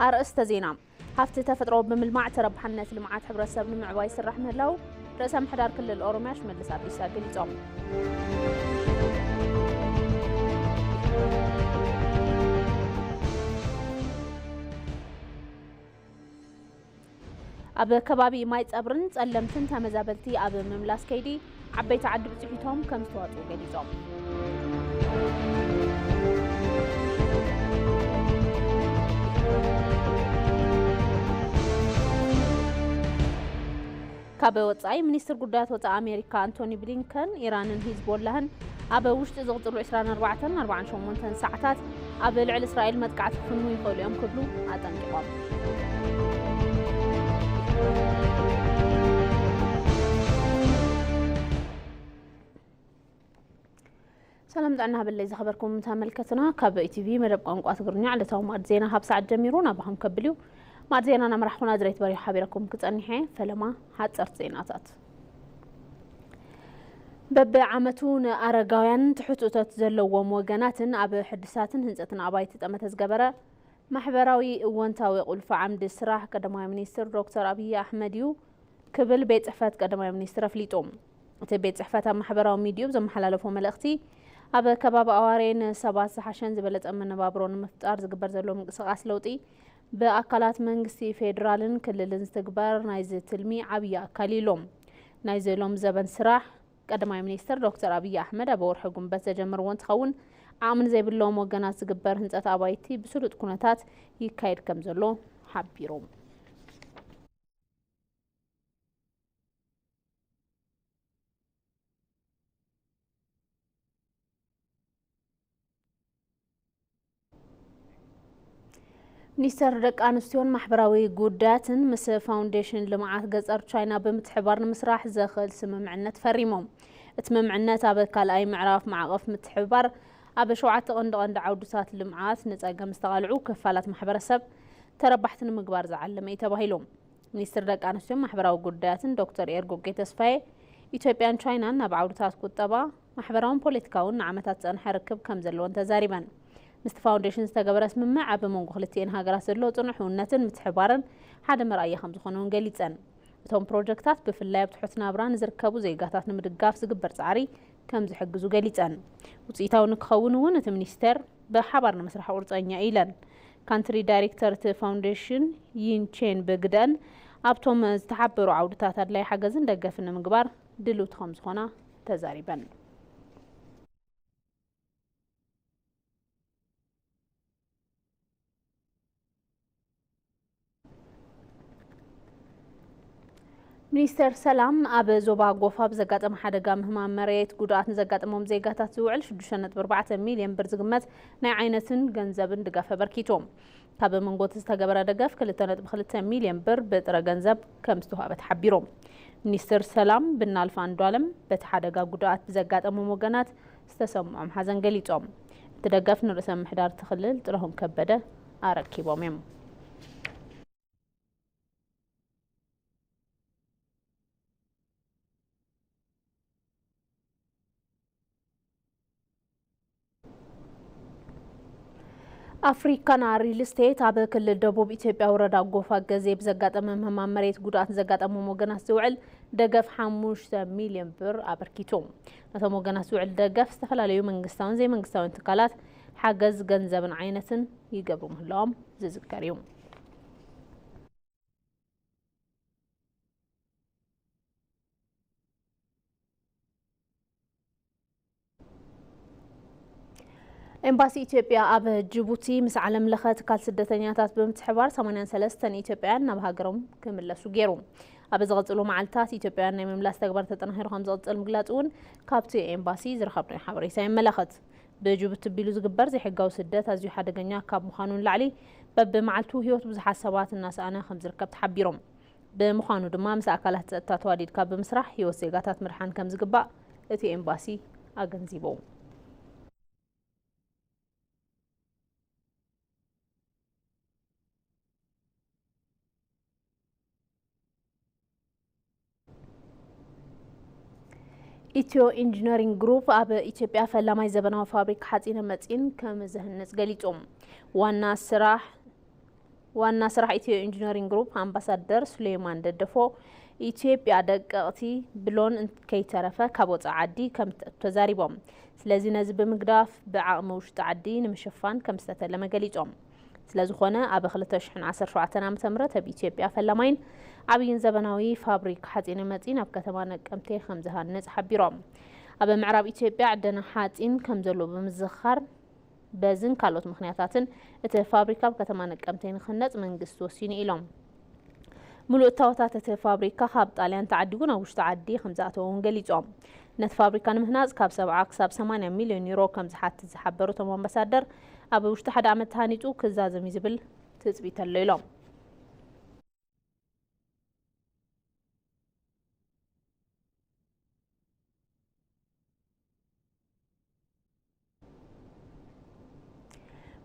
ኣርእስተ ዜና። ሃፍቲ ተፈጥሮ ብምልማዕ ተረባሕነት ልምዓት ሕብረተሰብ ንምዕባይ ይስራሕ ምህላው ርእሰ ምሕዳር ክልል ኦሮሚያ ሽመልስ ኣብዲሳ ገሊጾም። ኣብ ከባቢ ማይ ጸብርን ጸለምትን ተመዛበልቲ ኣብ ምምላስ ከይዲ ዓበይቲ ዓዲ ብጽሒቶም ከም ዝተዋጽኡ ገሊጾም። ካብ ወጻኢ፣ ሚኒስትር ጉዳያት ወጻኢ ኣሜሪካ ኣንቶኒ ብሊንከን፣ ኢራንን ሂዝቦላህን ኣብ ውሽጢ ዝቕጽሉ ዕስራን ኣርባዕተን ኣርባዓን ሸሞንተን ሰዓታት ኣብ ልዕሊ እስራኤል መጥቃዕቲ ክፍንዉ ይኽእሉ እዮም ክብሉ ኣጠንቂቖም። ሰላም ጥዕና ሃበለይ ዝኸበርኩም ተመልከትና፣ ካብ ኢቲቪ መደብ ቋንቋ ትግርኛ ዕለታዊ ማዕድ ዜና ካብ ሰዓት ጀሚሩ ናባኹም ከብል እዩ። ማዕድ ዜና እናመራሕኹ ናዝሬት በሪሁ ሓቢረኩም ክጸኒሐ። ፈለማ ሓጸርቲ ዜናታት። በብዓመቱ ንኣረጋውያን ትሑት እቶት ዘለዎም ወገናትን ኣብ ሕድሳትን ህንጸትን ኣባይቲ ጠመተ ዝገበረ ማሕበራዊ እወንታዊ ቁልፊ ዓምዲ ስራሕ ቀዳማይ ሚኒስትር ዶክተር ኣብይ ኣሕመድ እዩ ክብል ቤት ጽሕፈት ቀዳማይ ሚኒስትር ኣፍሊጡ። እቲ ቤት ጽሕፈት ኣብ ማሕበራዊ ሚድዩ ብዘመሓላለፎ መልእኽቲ፣ ኣብ ከባቢ ኣዋሬ ንሰባት ዝሓሸን ዝበለጸ መነባብሮ ንምፍጣር ዝግበር ዘሎ ምንቅስቓስ ለውጢ ብኣካላት መንግስቲ ፌዴራልን ክልልን ዝትግበር ናይዚ ትልሚ ዓብዪ ኣካል እዩ ኢሎም። ናይዚ ሎም ዘበን ስራሕ ቀዳማይ ሚኒስትር ዶክተር ኣብይ ኣሕመድ ኣብ ወርሒ ጉንበት ዘጀመርዎ እንትኸውን፣ ዓቕሚ ንዘይብሎም ወገናት ዝግበር ህንፀት ኣባይቲ ብስሉጥ ኩነታት ይካየድ ከም ዘሎ ሓቢሮም። ሚኒስተር ደቂ ኣንስትዮን ማሕበራዊ ጉዳያትን ምስ ፋውንዴሽን ልምዓት ገጠር ቻይና ብምትሕብባር ንምስራሕ ዘኽእል ስምምዕነት ፈሪሞም። እቲ ስምምዕነት ኣብ ካልኣይ ምዕራፍ ማዕቐፍ ምትሕብባር ኣብ ሸውዓተ ቀንዲ ቀንዲ ዓውድታት ልምዓት ንጸገም ዝተቓልዑ ክፋላት ማሕበረሰብ ተረባሕቲ ንምግባር ዝዓለመ እዩ ተባሂሉ። ሚኒስትር ደቂ ኣንስትዮን ማሕበራዊ ጉዳያትን ዶክተር ኤርጎጌ ተስፋዬ፣ ኢትዮጵያን ቻይናን ኣብ ዓውድታት ቁጠባ፣ ማሕበራውን ፖለቲካውን ንዓመታት ዝጸንሐ ርክብ ከም ዘለወን ተዛሪበን። ምስቲ ፋውንዴሽን ዝተገበረ ስምምዕ ኣብ መንጎ ክልቲኤን ሃገራት ዘሎ ጽኑዕ ህውነትን ምትሕብባርን ሓደ መርኣያ ከም ዝኾነ እውን ገሊጸን። እቶም ፕሮጀክታት ብፍላይ ኣብ ትሑት ናብራ ንዝርከቡ ዜጋታት ንምድጋፍ ዝግበር ጻዕሪ ከም ዝሕግዙ ገሊጸን። ውጽኢታዊ ንክኸውን እውን እቲ ሚኒስቴር ብሓባር ንምስራሕ ቁርፀኛ ኢለን። ካንትሪ ዳይሬክተር እቲ ፋውንዴሽን ዪን ቼን ብግደን፣ ኣብቶም ዝተሓበሩ ዓውድታት ኣድላይ ሓገዝን ደገፍን ንምግባር ድልውቲ ከም ዝኾና ተዛሪበን። ሚኒስቴር ሰላም ኣብ ዞባ ጎፋ ብዘጋጠመ ሓደጋ ምህማም መሬት ጉድኣት ንዘጋጠሞም ዜጋታት ዝውዕል ሽዱሽተ ነጥቢ ኣርባዕተ ሚልዮን ብር ዝግመት ናይ ዓይነትን ገንዘብን ድጋፍ ኣበርኪቱ። ካብ መንጎ እቲ ዝተገበረ ደገፍ ክልተ ነጥቢ ክልተ ሚልዮን ብር ብጥረ ገንዘብ ከም ዝተዋህበ ተሓቢሩ። ሚኒስትር ሰላም ብናልፍ ኣንዷለም በቲ ሓደጋ ጉድኣት ብዘጋጠሞም ወገናት ዝተሰምዖም ሓዘን ገሊጾም። እቲ ደገፍ ንርእሰ ምምሕዳር እቲ ክልል ጥላሁን ከበደ ኣረኪቦም እዮም። ኣፍሪካና ሪል ስቴት ኣብ ክልል ደቡብ ኢትዮጵያ ወረዳ ጎፋ ገዜ ብዘጋጠመ ምህማም መሬት ጉድኣት ንዘጋጠሞም ወገናት ዝውዕል ደገፍ ሓሙሽተ ሚልዮን ብር ኣበርኪቱ። ነቶም ወገናት ዝውዕል ደገፍ ዝተፈላለዩ መንግስታውን ዘይመንግስታውን ትካላት ሓገዝ ገንዘብን ዓይነትን ይገብሩ ምህላዎም ዝዝከር እዩ። ኤምባሲ ኢትዮጵያ ኣብ ጅቡቲ ምስ ዓለም ለኸ ትካል ስደተኛታት ብምትሕባር ሰማንያን ሰለስተን ኢትዮጵያውያን ናብ ሃገሮም ክምለሱ ገይሩ። ኣብ ዝቕጽሉ መዓልታት ኢትዮጵያውያን ናይ ምምላስ ተግባር ተጠናኺሩ ከም ዝቕጽል ምግላጹ እውን ካብቲ ኤምባሲ ዝረኸብናዮ ሓበሬታ የመላኽት። ብጅቡቲ ኣቢሉ ዝግበር ዘይሕጋዊ ስደት ኣዝዩ ሓደገኛ ካብ ምዃኑ ንላዕሊ፣ በብመዓልቱ ህይወት ብዙሓት ሰባት እናሰኣነ ከም ዝርከብ ተሓቢሮም። ብምዃኑ ድማ ምስ ኣካላት ጸጥታ ተዋዲድካ ብምስራሕ ህይወት ዜጋታት ምድሓን ከም ዝግባእ እቲ ኤምባሲ ኣገንዚቡ። ኢትዮ ኢንጂነሪንግ ግሩፕ ኣብ ኢትዮጵያ ፈላማይ ዘበናዊ ፋብሪካ ሓፂነ መፂን ከም ዘህንፅ ገሊፁ። ዋና ስራሕ ዋና ስራሕ ኢትዮ ኢንጂነሪንግ ግሩፕ ኣምባሳደር ሱሌይማን ደደፎ፣ ኢትዮጵያ ደቀቕቲ ብሎን ከይተረፈ ካብ ወፃኢ ዓዲ ከም እተእቱ ተዛሪቦም። ስለዚ ነዚ ብምግዳፍ ብዓቕሚ ውሽጢ ዓዲ ንምሽፋን ከም ዝተተለመ ገሊፆም። ስለዝኾነ ኣብ ክልተ ሽሕን ዓሰርተ ሸውዓተን ዓመተ ምህረት ኣብ ኢትዮጵያ ፈላማይን ዓብይን ዘበናዊ ፋብሪካ ሓፂነ መፂን ኣብ ከተማ ነቀምቴ ከም ዝሃንፅ ሓቢሮም። ኣብ ምዕራብ ኢትዮጵያ ዕደና ሓፂን ከም ዘሎ ብምዝኻር በዝን ካልኦት ምኽንያታትን እቲ ፋብሪካ ኣብ ከተማ ነቀምቴ ንክህነፅ መንግስቲ ወሲኑ ኢሎም። ምሉእ እታወታት እቲ ፋብሪካ ካብ ጣልያን ተዓዲጉ ናብ ውሽጢ ዓዲ ከም ዝኣተወ እውን ገሊፆም። ነቲ ፋብሪካ ንምህናፅ ካብ ሰብዓ ክሳብ ሰማንያ ሚልዮን ዩሮ ከም ዝሓትት ዝሓበሩ እቶም ኣምባሳደር፣ ኣብ ውሽጢ ሓደ ዓመት ተሃኒፁ ክዛዘም እዩ ዝብል ትፅቢት ኣሎ ኢሎም።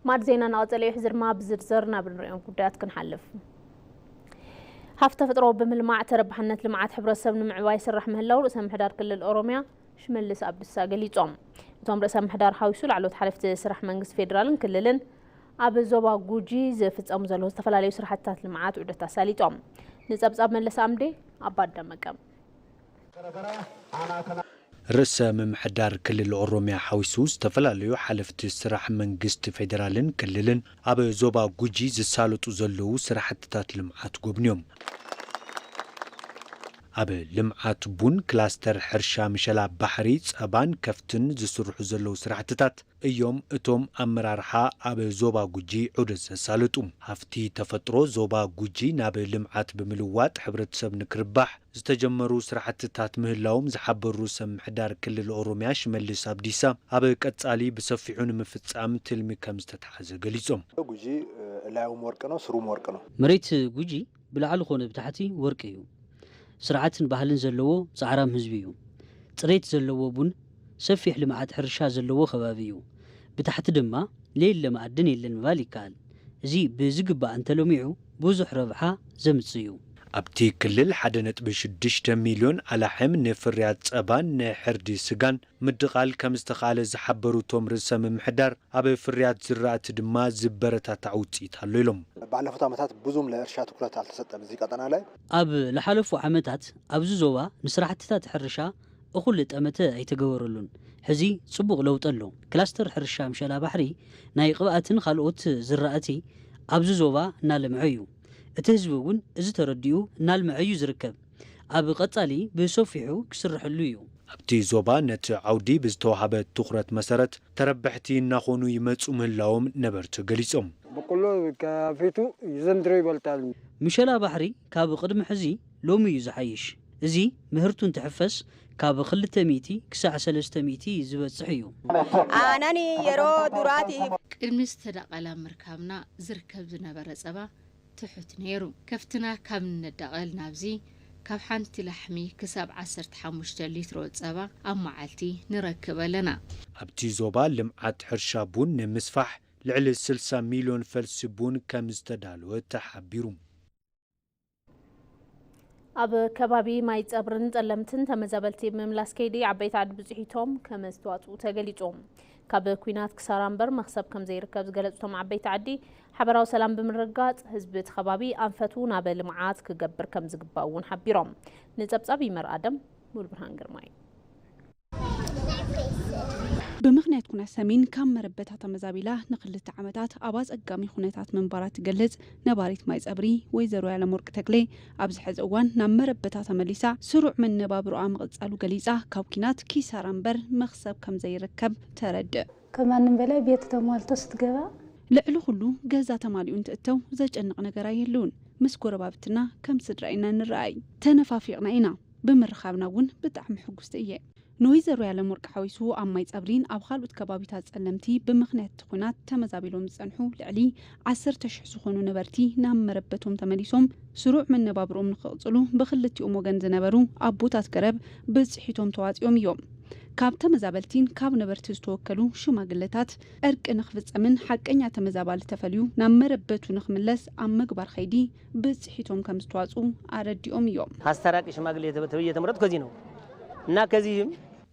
ማድ ዜና እናቐጸለ እዩ። ሕዚ ድማ ብዝርዝር ናብ ንሪኦም ጉዳያት ክንሓልፍ። ሃፍቲ ተፈጥሮ ብምልማዕ ተረባሕነት ልምዓት ሕብረተሰብ ንምዕባይ ይስራሕ ምህላው ርእሰ ምሕዳር ክልል ኦሮምያ ሽመልስ ኣብዲሳ ገሊጾም። እቶም ርእሰ ምሕዳር ሓዊሱ ላዕለዎት ሓለፍቲ ስራሕ መንግስቲ ፌዴራልን ክልልን ኣብ ዞባ ጉጂ ዝፍጸሙ ዘለዉ ዝተፈላለዩ ስራሕትታት ልምዓት ዑደት ኣሳሊጦም። ንጸብጻብ መለስ ኣምዴ ኣብ ኣዳመቀም። ርእሰ ምምሕዳር ክልል ኦሮሚያ ሓዊሱ ዝተፈላለዩ ሓለፍቲ ስራሕ መንግስቲ ፌዴራልን ክልልን ኣብ ዞባ ጉጂ ዝሳለጡ ዘለዉ ስራሕትታት ልምዓት ጎብንዮም። ኣብ ልምዓት ቡን፣ ክላስተር ሕርሻ፣ ምሸላ ባሕሪ፣ ጸባን ከፍትን ዝስርሑ ዘለዉ ስራሕትታት እዮም እቶም ኣመራርሓ ኣብ ዞባ ጉጂ ዑደት ዘሳለጡ። ሃፍቲ ተፈጥሮ ዞባ ጉጂ ናብ ልምዓት ብምልዋጥ ሕብረተሰብ ንክርባሕ ዝተጀመሩ ስራሕትታት ምህላዎም ዝሓበሩ ርእሰ ምምሕዳር ክልል ኦሮሚያ ሽመልስ ኣብዲሳ፣ ኣብ ቀጻሊ ብሰፊሑ ንምፍጻም ትልሚ ከም ዝተትሓዘ ገሊጾም። ጉጂ እላዩም ወርቅ ነው፣ ስሩም ወርቅ ነው። መሬት ጉጂ ብላዕሊ ኮነ ብታሕቲ ወርቂ እዩ። ስርዓትን ባህልን ዘለዎ ጻዕራም ህዝቢ እዩ። ጽሬት ዘለዎ ቡን፣ ሰፊሕ ልምዓት ሕርሻ ዘለዎ ከባቢ እዩ። ብታሕቲ ድማ ለየለ መኣድን የለን ምባል ይከኣል። እዚ ብዝግባእ እንተለሚዑ ብዙሕ ረብሓ ዘምጽእ እዩ። ኣብቲ ክልል ሓደ ነጥቢ ሽዱሽተ ሚልዮን ኣላሕም ንፍርያት ጸባን ንሕርዲ ስጋን ምድቓል ከም ዝተኻለ ዝሓበሩ እቶም ርእሰ ምምሕዳር፣ ኣብ ፍርያት ዝራእቲ ድማ ዝበረታታዕ ውፅኢት ኣሎ ኢሎም። ባለፉት ዓመታት ብዙም ለእርሻ ትኩረት አልተሰጠም እዚህ ቀጠና ላይ። ኣብ ዝሓለፉ ዓመታት ኣብዚ ዞባ ንስራሕትታት ሕርሻ እኹል ጠመተ ኣይተገበረሉን። ሕዚ ጽቡቕ ለውጢ ኣሎ። ክላስተር ሕርሻ ምሸላ ባሕሪ ናይ ቅብኣትን ካልኦት ዝራእቲ ኣብዚ ዞባ እናለምዐ እዩ። እቲ ህዝቢ እውን እዚ ተረዲኡ እናልምዐ እዩ ዝርከብ። ኣብ ቀጻሊ ብሰፊሑ ክስርሐሉ እዩ። ኣብቲ ዞባ ነቲ ዓውዲ ብዝተዋህበ ትኹረት መሰረት ተረበሕቲ እናኾኑ ይመጹ ምህላዎም ነበርቲ ገሊጾም። በቆሎ ከፊቱ ዘንድሮ ይበልጣል። ምሸላ ባሕሪ ካብ ቅድሚ ሕዚ ሎሚ እዩ ዝሓይሽ። እዚ ምህርቱ እንትሕፈስ ካብ ክልተ ሚእቲ ክሳዕ ሰለስተ ሚእቲ ዝበጽሕ እዩ። ኣነኒ የሮ ዱራቲ ቅድሚ ዝተዳቐላ ምርካብና ዝርከብ ዝነበረ ጸባ ትሑት ነይሩ። ከፍትና ካብ እነዳቐል ናብዚ ካብ ሓንቲ ላሕሚ ክሳብ ዓሰርተ ሓሙሽተ ሊትሮ ጸባ ኣብ መዓልቲ ንረክብ ኣለና። ኣብቲ ዞባ ልምዓት ሕርሻ ቡን ንምስፋሕ ልዕሊ ስልሳ ሚልዮን ፈልሲ ቡን ከም ዝተዳለወ ተሓቢሩ። ኣብ ከባቢ ማይ ጸብርን ጸለምትን ተመዛበልቲ ምምላስ ከይዲ ዓበይቲ ዓዲ ብፅሒቶም ከመ ዝተዋፅኡ ተገሊፁ። ካብ ኩናት ክሳራ እምበር መኽሰብ ከም ዘይርከብ ዝገለፁ እቶም ዓበይቲ ዓዲ፣ ሓበራዊ ሰላም ብምርግጋፅ ህዝቢ እቲ ከባቢ ኣንፈቱ ናብ ልምዓት ክገብር ከም ዝግባእ እውን ሓቢሮም። ንፀብፃብ ይመር ኣደም፣ ሙሉብርሃን ግርማይ። ብምኽንያት ኩናት ሰሜን ካብ መረበታ ተመዛቢላ ንክልተ ዓመታት ኣብ ኣጸጋሚ ኩነታት ምንባራ ትገልጽ ነባሪት ማይ ጸብሪ ወይዘሮ ያለምወርቅ ተክሌ ኣብዚ ሕዚ እዋን ናብ መረበታ ተመሊሳ ስሩዕ መነባብሮኣ ምቕጻሉ ገሊጻ ካብ ኪናት ኪሳራ እምበር መኽሰብ ከም ዘይርከብ ተረድእ። ከማንም በላይ ቤት ተሟልቶ ስትገባ ልዕሊ ኩሉ ገዛ ተማሊኡ እንትእተው ዘጨንቕ ነገር ኣየልውን። ምስ ጎረባብትና ከም ስድራ ኢና ንረኣይ። ተነፋፊቕና ኢና። ብምርኻብና እውን ብጣዕሚ ሕጉስቲ እየ። ንወይዘሮ ያለምወርቅ ሓዊሱ ኣብ ማይ ጸብሪን ኣብ ካልኦት ከባቢታት ጸለምቲ ብምኽንያት እቲ ኹናት ተመዛቢሎም ዝጸንሑ ልዕሊ ዓሰርተ ሽሕ ዝኾኑ ነበርቲ ናብ መረበቶም ተመሊሶም ስሩዕ መነባብሮኦም ንኽቕጽሉ ብኽልቲኦም ወገን ዝነበሩ ኣቦታት ገረብ ብጽሒቶም ተዋጺኦም እዮም። ካብ ተመዛበልቲን ካብ ነበርቲ ዝተወከሉ ሽማግለታት ዕርቂ ንኽፍጸምን ሓቀኛ ተመዛባሊ ተፈልዩ ናብ መረበቱ ንኽምለስ ኣብ ምግባር ኸይዲ ብጽሒቶም ከም ዝተዋጽኡ ኣረዲኦም እዮም። ኣስታራቂ ሽማግሌ ተብዬ የተመረጥኩ ከዚህ ነው እና ከዚህም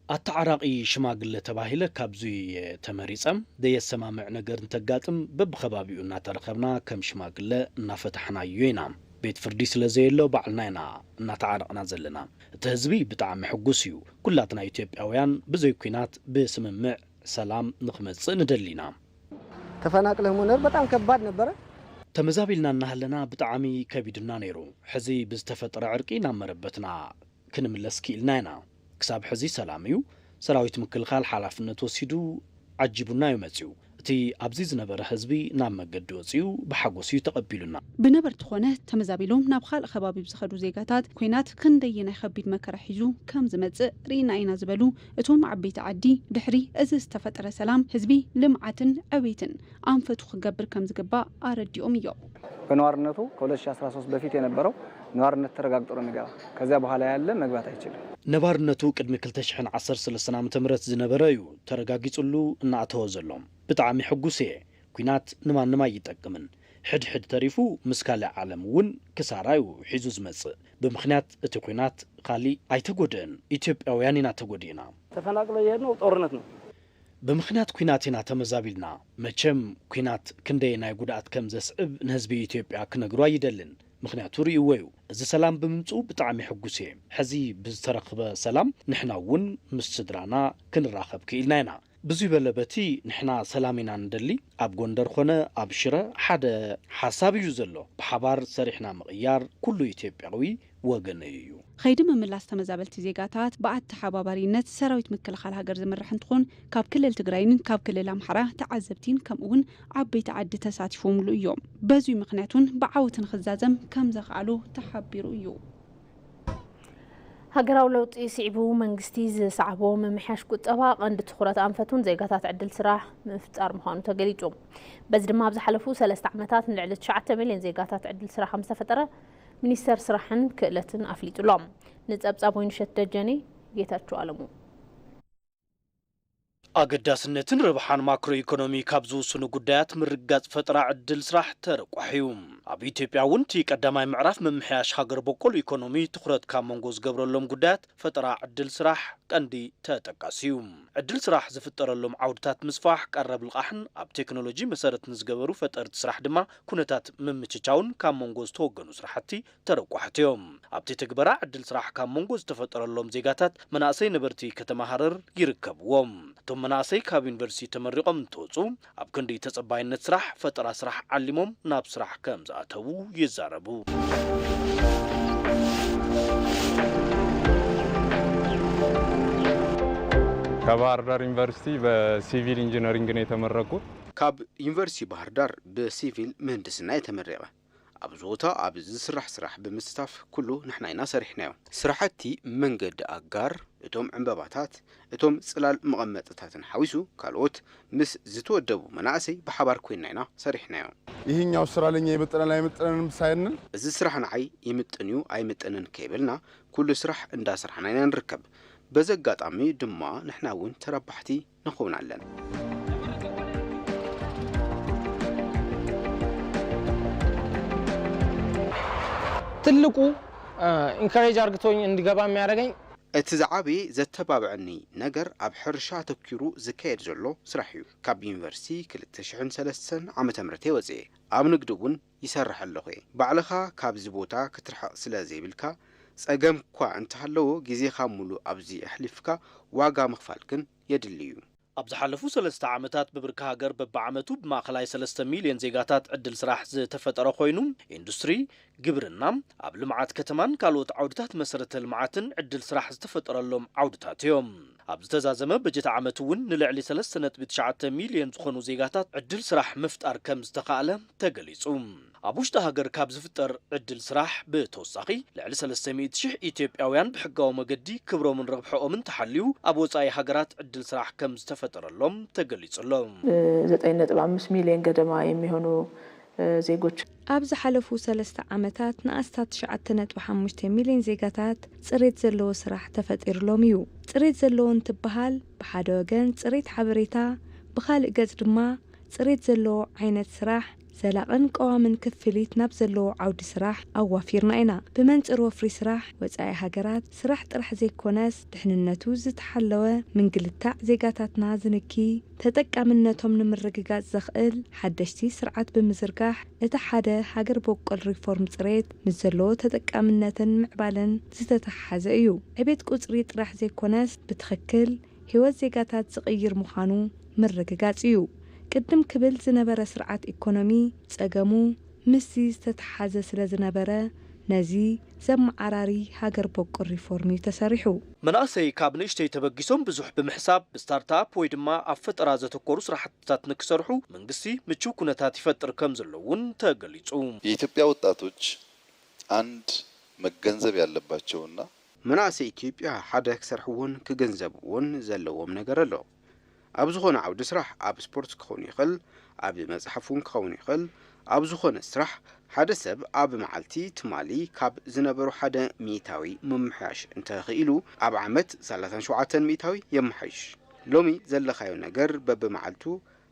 ኣተዓራቒ ሽማግለ ተባሂለ ካብዙይ እየ ተመሪጸ። ዘየሰማምዕ ነገር እንተጋጥም በብኸባቢኡ እናተረኸብና ከም ሽማግለ እናፈታሕናዮ ኢና። ቤት ፍርዲ ስለ ዘየሎ ባዕልና ኢና እናተዓረቕና ዘለና። እቲ ህዝቢ ብጣዕሚ ሕጉስ እዩ። ኩላትና ኢትዮጵያውያን ብዘይ ኲናት ብስምምዕ ሰላም ንኽመጽእ ንደሊ ኢና። ተፈናቅለህ መኖር በጣም ከባድ ነበረ። ተመዛቢልና እናሃለና ብጣዕሚ ከቢዱና ነይሩ። ሕዚ ብዝተፈጠረ ዕርቂ ናብ መረበትና ክንምለስ ክኢልና ኢና። ክሳብ ሕዚ ሰላም እዩ። ሰራዊት ምክልኻል ሓላፍነት ወሲዱ ዓጂቡና እዩ መጺኡ። እቲ ኣብዚ ዝነበረ ህዝቢ ናብ መገዲ ወጺኡ ብሓጎስ እዩ ተቐቢሉና። ብነበርቲ ኮነ ተመዛቢሎም ናብ ካልእ ከባቢ ብዝኸዱ ዜጋታት ኲናት ክንደየናይ ከቢድ መከራ ሒዙ ከም ዝመጽእ ርኢና ኢና ዝበሉ እቶም ዓበይቲ ዓዲ፣ ድሕሪ እዚ ዝተፈጠረ ሰላም ህዝቢ ልምዓትን ዕቤትን ኣንፈቱ ክገብር ከም ዝግባእ ኣረዲኦም እዮም። በነዋርነቱ ከሁለት ሺህ አስራ ሦስት በፊት የነበረው ነዋርነት ተረጋግጦ ነው የሚገባ። ከዚያ በኋላ ያለ መግባት አይችልም። ነባርነቱ ቅድሚ ክልተ ሽሕን ዓሰርተ ሰለስተን ዓመተ ምህረት ዝነበረ እዩ ተረጋጊጹሉ እናኣተወ ዘሎ። ብጣዕሚ ሕጉስ እየ። ኲናት ንማንም ኣይጠቅምን። ሕድሕድ ተሪፉ ምስ ካልእ ዓለም እውን ክሳራ እዩ ሒዙ ዝመጽእ። ብምኽንያት እቲ ኲናት ካሊእ ኣይተጎድእን። ኢትዮጵያውያን ኢና ተጎዲእና። ተፈናቅለ የሄድነው ጦርነት ነው። ብምኽንያት ኲናት ኢና ተመዛቢልና። መቸም ኲናት ክንደየናይ ጉድኣት ከም ዘስዕብ ንህዝቢ ኢትዮጵያ ክነግሮ ኣይደልን። ምኽንያቱ ርእይዎ እዩ። እዚ ሰላም ብምምጽኡ ብጣዕሚ ሕጉስ እየ። ሕዚ ብዝተረኽበ ሰላም ንሕና እውን ምስ ስድራና ክንራኸብ ክኢልና ኢና። ብዙይ በለ በቲ ንሕና ሰላም ኢና ንደሊ። ኣብ ጎንደር ኾነ ኣብ ሽረ ሓደ ሓሳብ እዩ ዘሎ። ብሓባር ሰሪሕና ምቕያር ኩሉ ኢትዮጵያዊ ወገነይ እዩ። ኸይዲ ምምላስ ተመዛበልቲ ዜጋታት ብኣተሓባባሪነት ሰራዊት ምክልኻል ሃገር ዝምራሕ እንትኾን፣ ካብ ክልል ትግራይን ካብ ክልል ኣምሓራ ተዓዘብቲን ከምኡ እውን ዓበይቲ ዓዲ ተሳቲፎምሉ እዮም። በዙይ ምኽንያት እውን ብዓወት ንኽዛዘም ከም ዘኽኣሎ ተሓቢሩ እዩ። ሃገራዊ ለውጢ ስዒቡ መንግስቲ ዝሰዓቦ ምምሕያሽ ቁጠባ ቀንዲ ትኹረት ኣንፈቱን ዜጋታት ዕድል ስራሕ ምፍጣር ምዃኑ ተገሊጹ። በዚ ድማ ኣብ ዝሓለፉ ሰለስተ ዓመታት ንልዕሊ ትሽዓተ ሚልዮን ዜጋታት ዕድል ስራሕ ከም ዝተፈጠረ ሚኒስተር ስራሕን ክእለትን ኣፍሊጡ ኣሎ። ንጸብጻብ ወይንሸት ደጀኔ፣ ጌታቸው ኣለሙ። ኣገዳስነትን ረብሓን ማክሮ ኢኮኖሚ ካብ ዝውስኑ ጉዳያት ምርግጋጽ ፈጠራ ዕድል ስራሕ ተረቋሒ እዩ። ኣብ ኢትዮጵያ እውን እቲ ቀዳማይ ምዕራፍ ምምሕያሽ ሃገር በቆል ኢኮኖሚ ትኹረት ካብ መንጎ ዝገብረሎም ጉዳያት ፈጠራ ዕድል ስራሕ ቀንዲ ተጠቃሲ እዩ። ዕድል ስራሕ ዝፍጠረሎም ዓውድታት ምስፋሕ፣ ቀረብ ልቓሕን ኣብ ቴክኖሎጂ መሰረት ንዝገበሩ ፈጠርቲ ስራሕ ድማ ኩነታት ምምችቻውን ካብ መንጎ ዝተወገኑ ስራሕቲ ተረቋሕቲ እዮም። ኣብቲ ትግበራ ዕድል ስራሕ ካብ መንጎ ዝተፈጠረሎም ዜጋታት መናእሰይ ነበርቲ ከተማ ሃረር ይርከብዎም። እቶም መናእሰይ ካብ ዩኒቨርሲቲ ተመሪቖም እንትወፁ ኣብ ክንዲ ተጸባይነት ስራሕ ፈጠራ ስራሕ ዓሊሞም ናብ ስራሕ ከም ዝኣተዉ ይዛረቡ። ከባህር ዳር ዩኒቨርሲቲ በሲቪል ኢንጂነሪንግ ነው የተመረቁት። ካብ ዩኒቨርሲቲ ባህር ዳር ብሲቪል ምህንድስና የተመረቀ ኣብዚ ቦታ ኣብ ዝስራሕ ስራሕ ብምስታፍ ኩሉ ንሕና ኢና ሰሪሕናዮ። ስራሕቲ መንገዲ ኣጋር፣ እቶም ዕምበባታት፣ እቶም ጽላል መቐመጥታትን ሓዊሱ ካልኦት ምስ ዝተወደቡ መናእሰይ ብሓባር ኮይንና ኢና ሰሪሕናዮ። ይህኛው ስራ ለኛ ይመጥናል አይመጥነንም ሳይንል እዚ ስራሕ ንዓይ ይምጥን እዩ ኣይምጥንን ከይበልና ኩሉ ስራሕ እንዳሰራሕና ኢና ንርከብ። በዚ ኣጋጣሚ ድማ ንሕና እውን ተረባሕቲ ንኸውን ኣለን። ትልቁ ኢንካሬጅ አርግቶኝ እንድገባ የሚያደርገኝ እቲ ዝዓበየ ዘተባብዐኒ ነገር ኣብ ሕርሻ ኣተኪሩ ዝካየድ ዘሎ ስራሕ እዩ። ካብ ዩኒቨርሲቲ ክልተ ሽሕን ሰለስተን ዓመተ ምህረት እየ ወፅኤ ኣብ ንግዲ እውን ይሰርሕ ኣለኹ እየ። ባዕልኻ ካብዚ ቦታ ክትርሕቕ ስለ ዘይብልካ ፀገም እኳ እንተሃለዎ ግዜኻ ሙሉእ ኣብዚ ኣሕሊፍካ ዋጋ ምኽፋል ግን የድሊ እዩ። ኣብ ዝሓለፉ ሰለስተ ዓመታት ብብርኪ ሃገር በብዓመቱ ብማእኸላይ ሰለስተ ሚልዮን ዜጋታት ዕድል ስራሕ ዝተፈጠረ ኮይኑ፣ ኢንዱስትሪ፣ ግብርና፣ ኣብ ልምዓት ከተማን ካልኦት ዓውድታት መሰረተ ልምዓትን ዕድል ስራሕ ዝተፈጠረሎም ዓውድታት እዮም። ኣብ ዝተዛዘመ በጀት ዓመት እውን ንልዕሊ ሰለስተ ነጥቢ ትሽዓተ ሚልዮን ዝኾኑ ዜጋታት ዕድል ስራሕ ምፍጣር ከም ዝተኻእለ ተገሊፁ። ኣብ ውሽጢ ሃገር ካብ ዝፍጠር ዕድል ስራሕ ብተወሳኺ፣ ልዕሊ ሰለስተ ሚእቲ ሽሕ ኢትዮጵያውያን ብሕጋዊ መገዲ ክብሮምን ረብሕኦምን ተሓልዩ ኣብ ወጻኢ ሃገራት ዕድል ስራሕ ከም ዝተፈጠረሎም ተገሊጹ ኣሎ። ዘጠኝ ነጥብ አምስት ሚሊዮን ገደማ የሚሆኑ ዜጎች ኣብ ዝሓለፉ ሰለስተ ዓመታት ንኣስታት ትሽዓተ ነጥቢ ሓሙሽተ ሚሊዮን ዜጋታት ጽሬት ዘለዎ ስራሕ ተፈጢሩሎም እዩ። ጽሬት ዘለዎ እንትበሃል ብሓደ ወገን ጽሬት ሓበሬታ፣ ብኻልእ ገጽ ድማ ጽሬት ዘለዎ ዓይነት ስራሕ ዘላቕን ቀዋምን ክፍሊት ናብ ዘለዎ ዓውዲ ስራሕ ኣዋፊርና ኢና። ብመንጽር ወፍሪ ስራሕ፣ ወጻኢ ሃገራት ስራሕ ጥራሕ ዘይኮነስ፣ ድሕንነቱ ዝተሓለወ ምንግልታዕ ዜጋታትና ዝንኪ፣ ተጠቃምነቶም ንምርግጋጽ ዘኽእል ሓደሽቲ ስርዓት ብምዝርጋሕ፣ እቲ ሓደ ሃገር በቆል ሪፎርም ጽሬት ምስ ዘለዎ ተጠቃምነትን ምዕባለን ዝተተሓሓዘ እዩ። ዕቤት ቁጽሪ ጥራሕ ዘይኮነስ፣ ብትኽክል ህይወት ዜጋታት ዝቕይር ምዃኑ ምርግጋጽ እዩ። ቅድም ክብል ዝነበረ ስርዓት ኢኮኖሚ ጸገሙ ምስዚ ዝተተሓዘ ስለ ዝነበረ፣ ነዚ ዘመዓራሪ ሃገር በቁል ሪፎርም እዩ ተሰሪሑ። መናእሰይ ካብ ንእሽተይ ተበጊሶም ብዙሕ ብምሕሳብ ብስታርታፕ ወይ ድማ ኣብ ፈጠራ ዘተኮሩ ስራሕትታት ንክሰርሑ መንግስቲ ምቹው ኩነታት ይፈጥር ከም ዘሎ እውን ተገሊጹ። የኢትዮጵያ ወጣቶች አንድ መገንዘብ ያለባቸውና መናእሰይ ኢትዮጵያ ሓደ ክሰርሕዎን ክግንዘብዎን ዘለዎም ነገር ኣሎ። ኣብ ዝኾነ ዓውዲ ስራሕ፣ ኣብ ስፖርት ክኸውን ይኽእል፣ ኣብ መጽሓፍ እውን ክኸውን ይኽእል፣ ኣብ ዝኾነ ስራሕ ሓደ ሰብ ኣብ መዓልቲ ትማሊ ካብ ዝነበሮ ሓደ ሚእታዊ ምምሕያሽ እንተኽኢሉ፣ ኣብ ዓመት ሰላሳን ሸውዓተን ሚእታዊ የመሓይሽ። ሎሚ ዘለኻዮ ነገር በብመዓልቱ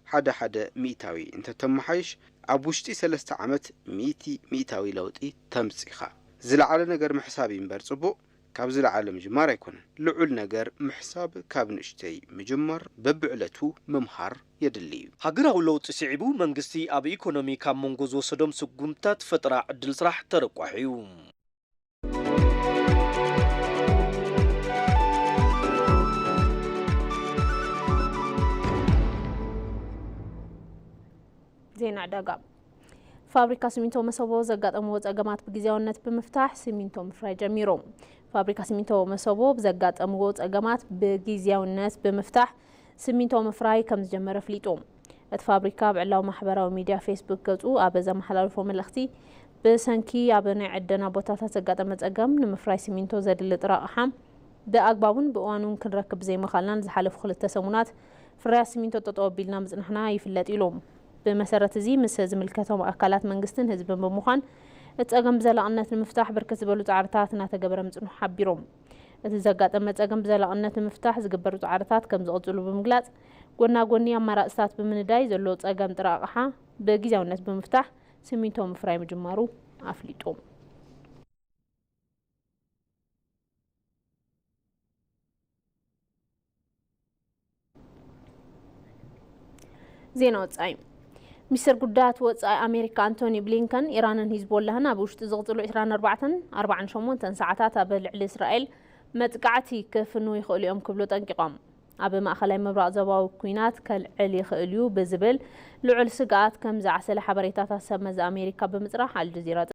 ሓደ ሓደ ሚእታዊ እንተተመሓይሽ፣ ኣብ ውሽጢ ሰለስተ ዓመት ሚእቲ ሚእታዊ ለውጢ ተምጽእ ኢኻ። ዝለዓለ ነገር ምሕሳብ እዩ እምበር ጽቡቕ፣ ካብ ዝለዓለ ምጅማር ኣይኮነን። ልዑል ነገር ምሕሳብ ካብ ንእሽተይ ምጅማር፣ በብዕለቱ ምምሃር የድሊ እዩ። ሃገራዊ ለውጢ ስዒቡ መንግስቲ ኣብ ኢኮኖሚ ካብ መንጎ ዝወሰዶም ስጉምትታት ፈጠራ ዕድል ስራሕ ተረቋሒ እዩ። ዜና ዕዳጋ። ፋብሪካ ሲሚንቶ መሰቦ ዘጋጠምዎ ጸገማት ብግዜያውነት ብምፍታሕ ሲሚንቶ ምፍራይ ጀሚሩ። ፋብሪካ ሲሚንቶ መሰቦ ብዘጋጠምዎ ጸገማት ብግዜያውነት ብምፍታሕ ሲሚንቶ ምፍራይ ከም ዝጀመረ ኣፍሊጡ። እቲ ፋብሪካ ኣብ ዕላዊ ማሕበራዊ ሚድያ ፌስቡክ ገጹ ኣብ ዘመሓላለፎ መልእኽቲ፣ ብሰንኪ ኣብ ናይ ዕደና ቦታታት ዘጋጠመ ጸገም ንምፍራይ ሲሚንቶ ዘድሊ ጥረ ኣቕሓ ብኣግባቡን ብእዋኑን ክንረክብ ዘይምኻልና ንዝሓለፉ ክልተ ሰሙናት ፍርያት ሲሚንቶ ጠጠው ኣቢልና ምጽናሕና ይፍለጥ ኢሉ። ብመሰረት እዚ ምስ ዝምልከቶም ኣካላት መንግስትን ህዝብን ብምዃን እቲ ጸገም ብዘላቕነት ንምፍታሕ ብርክት ዝበሉ ጻዕርታት እናተገበረ ምጽንሑ ሓቢሮም። እቲ ዘጋጠመ ጸገም ብዘላቕነት ንምፍታሕ ዝግበሩ ጻዕርታት ከም ዝቕጽሉ ብምግላጽ፣ ጎና ጎኒ ኣማራጽታት ብምንዳይ ዘሎ ጸገም ጥረ ኣቕሓ ብግዜያውነት ብምፍታሕ ሲሚንቶ ምፍራይ ምጅማሩ ኣፍሊጡ። ዜና ወጻኢ። ሚኒስትር ጉዳያት ወጻኢ ኣሜሪካ ኣንቶኒ ብሊንከን፣ ኢራንን ሂዝቦላህን ኣብ ውሽጢ ዝቕጽሉ ዕስራን ኣርባዕተን ኣርባዓን ሸሞንተን ሰዓታት ኣብ ልዕሊ እስራኤል መጥቃዕቲ ክፍንዉ ይኽእሉ እዮም ክብሉ ጠንቂቖም። ኣብ ማእኸላይ ምብራቕ ዞባዊ ኲናት ከልዕል ይኽእል እዩ ብዝብል ልዑል ስግኣት ከም ዝዓሰለ ሓበሬታታት ሰብ መዚ ኣሜሪካ ብምጽራሕ ኣልጀዚራ